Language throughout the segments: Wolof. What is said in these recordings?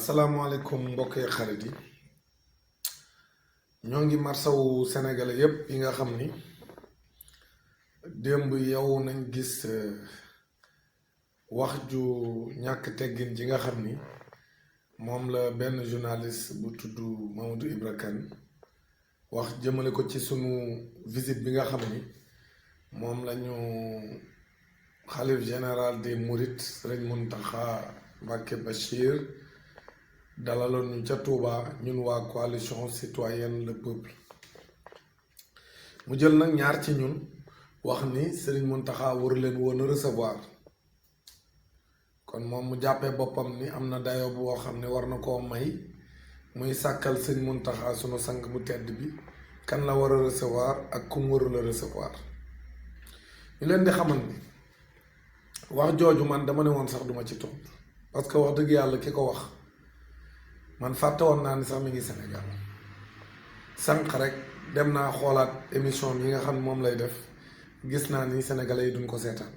asalaamaaleykum mbokk yi xarit yi ñoo ngi marsawu sénégalais yépp yi nga xam ni démb yow nañ gis wax ju ñàkk teggin ji nga xam ni moom la benn journaliste bu tudd Mamadou Ibra Kane wax jëmale ko ci sunu visite bi nga xam ni moom lañu xalif général des Mourides S.Mountakha Mbacké Bachir dalaloon ñu ca Touba ñun waa coalition citoyenne le peuple mu jël nag ñaar ci ñun wax ni S.Mountakha waru leen woon a recevoir kon moom mu jàppee boppam ni am na dayo boo xam ne war na koo may muy sàkkal S.Mountakha sunu sang bu tedd bi kan la war a recevoir ak kum warul a recevoir ñu leen di xamal ni wax jooju man dama ne woon sax duma ci tontu parce que wax dëgg yàlla ki ko wax man fàtte woon naa ni sax mi ngi Sénégal sànq rek dem naa xoolaat émission yi nga xam ne moom lay def gis naa ni sénégalais yi duñ ko seetaan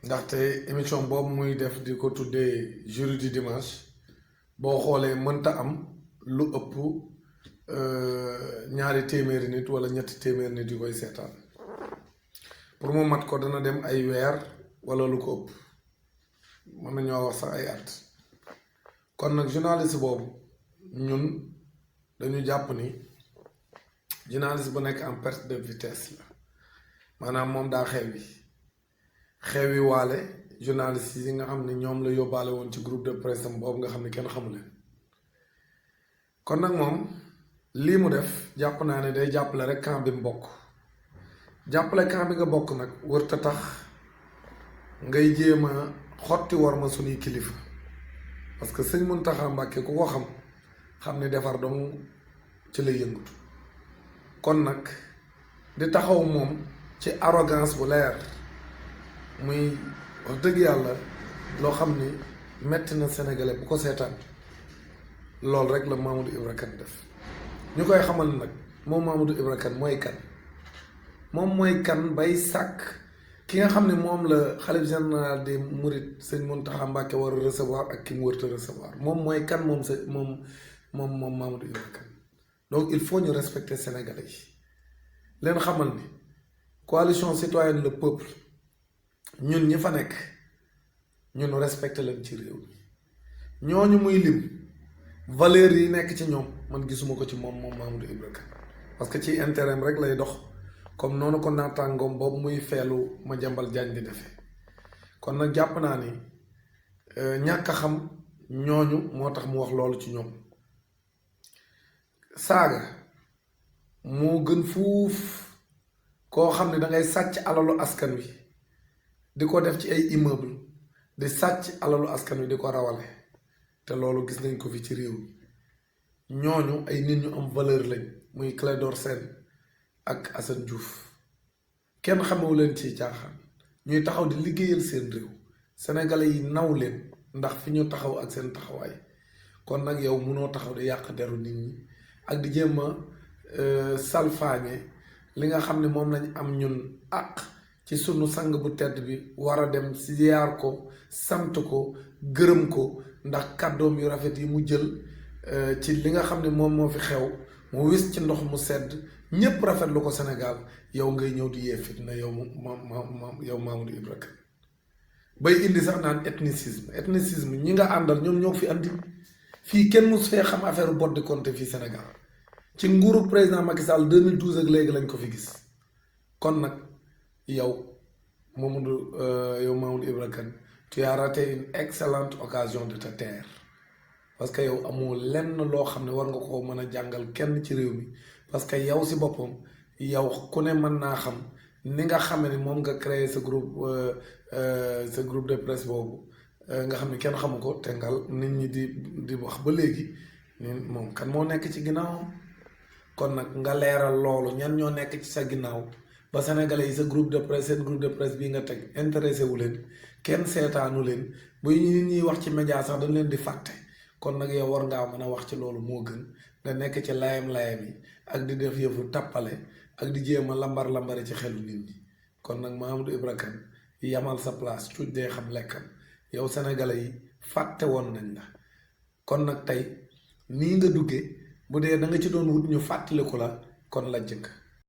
ndaxte émission boobu muy def di ko tuddee jury du dimanche boo xoolee mënta am lu ëpp ñaari téeméeri nit wala ñetti téeméeri nit yu koy seetaan pour mu mat ko dana dem ay weer wala lu ko ëpp mën nañoo wax sax ay at kon nag journaliste boobu ñun dañu jàpp ni journaliste bu nekk en perte de vitesse la maanaam moom daa xewi waale journaliste yi nga xam ne ñoom la yóbbaale woon ci groupe de presse am boobu nga xam ne kenn xamu leen kon nag moom lii mu def jàpp naa ne day jàppale rek camp bi mu bokk jàppale camp bi nga bokk nag wërta tax ngay jéem a xotti war ma suñuy kilifa parce que S.Mountakha Mbacké ku ko xam ne defar dong ci lay yëngatu kon nag di taxaw moom ci arrogance bu leer muy wax dëgg yàlla loo xam ni metti na sénégalais bu ko seetaan loolu rek la Mamadou Ibra Kane def ñu koy xamal nag moom Mamadou Ibra Kane mooy kan moom mooy kan bay sàkk ki nga xam ne moom la xalif général des Mourides S.Mountakha Mbacké war a recevoir ak ki mu wërta recevoir moom mooy kan moom Mamadou Ibra Kane donc il faut ñu respecter sénégalais yi leen xamal ni coalition citoyenne le peuple ñun ñi fa nekk ñun respecté leen ci réew mi ñooñu muy lim valeurs yi nekk ci ñoom man gisuma ko ci moom Mamadou Ibra Kane parce que ci intérêt rek lay dox comme noonu ko naataangoom boobu muy feelu ma jambal jaañ di defee kon nag jàpp naa ni ñàkk a xam ñooñu moo tax mu wax loolu ci ñoom saaga moo gën fuuf koo xam ne dangay sàcc alalu askan wi di ko def ci ay immeuble di sàcc alalu askan wi di ko rawale te loolu gis nañ ko fi ci réew mi ñooñu ay nit ñu am valeur lañ muy Clédor Sène ak Assane Diouf kenn xamewu leen ci caaxaan ñuy taxaw di liggéeyal seen réew sénégalais yi naw leen ndax fi ñu taxaw ak seen taxawaay kon nag yow munoo taxaw di yàq deru nit ñi ak di jéem a salfaañe li nga xam ne moom lañ am ñun àq ci sunu sang bu tedd bi war a dem ziyaar ko sant ko gërëm ko ndax kàddoom yu rafet yi mu jël ci li nga xam ne moom moo fi xew mu wis ci ndox mu sedd ñépp rafetlu ko Sénégal yow ngay ñëw di yee fitna yow yow Mamadou Ibra Kane bay indi sax naan ethnicisme ñi nga àndal ñoom ñoo fi andi fii kenn mus fee xam affaire bot di compter fii Sénégal ci nguuru président Macky Sall 2012 ak léegi lañ ko fi gis kon nag yow Mamadou Ibra Kane tu as raté une excellente occasion de te taire parce que yow amoo lenn loo xam ne war nga ko mën a jàngal kenn ci réew mi parce que yow si boppam yow ku ne mën naa xam ni nga xame ni moom nga créé sa groupe de presse boobu nga xam ne kenn xamu ko te ngal nit ñi di wax ba léegi ni moom kan moo nekk ci ginnaawam kon nag nga leeral loolu ñan ñoo nekk ci sa ginnaaw ba sénégalais yi sa groupe de presse seen groupe de presse bii nga teg intéressé wu leen kenn seetaanu leen bu nit ñuy wax ci média sax dañ leen di fàtte kon nag yow war ngaa mën a wax ci loolu moo gën nga nekk ci layam-layam yi ak di def yëfu tappale ak di jéem a lambar-lambari ci xelu nit ñi kon nag Mamadou Ibra Kane yamal sa place cuuj dee xam lekkam yow sénégalais yi fàtte woon nañ la kon nag tey nii nga duggee bu dee da nga ci doon wut ñu fàttaliku la kon la jëkk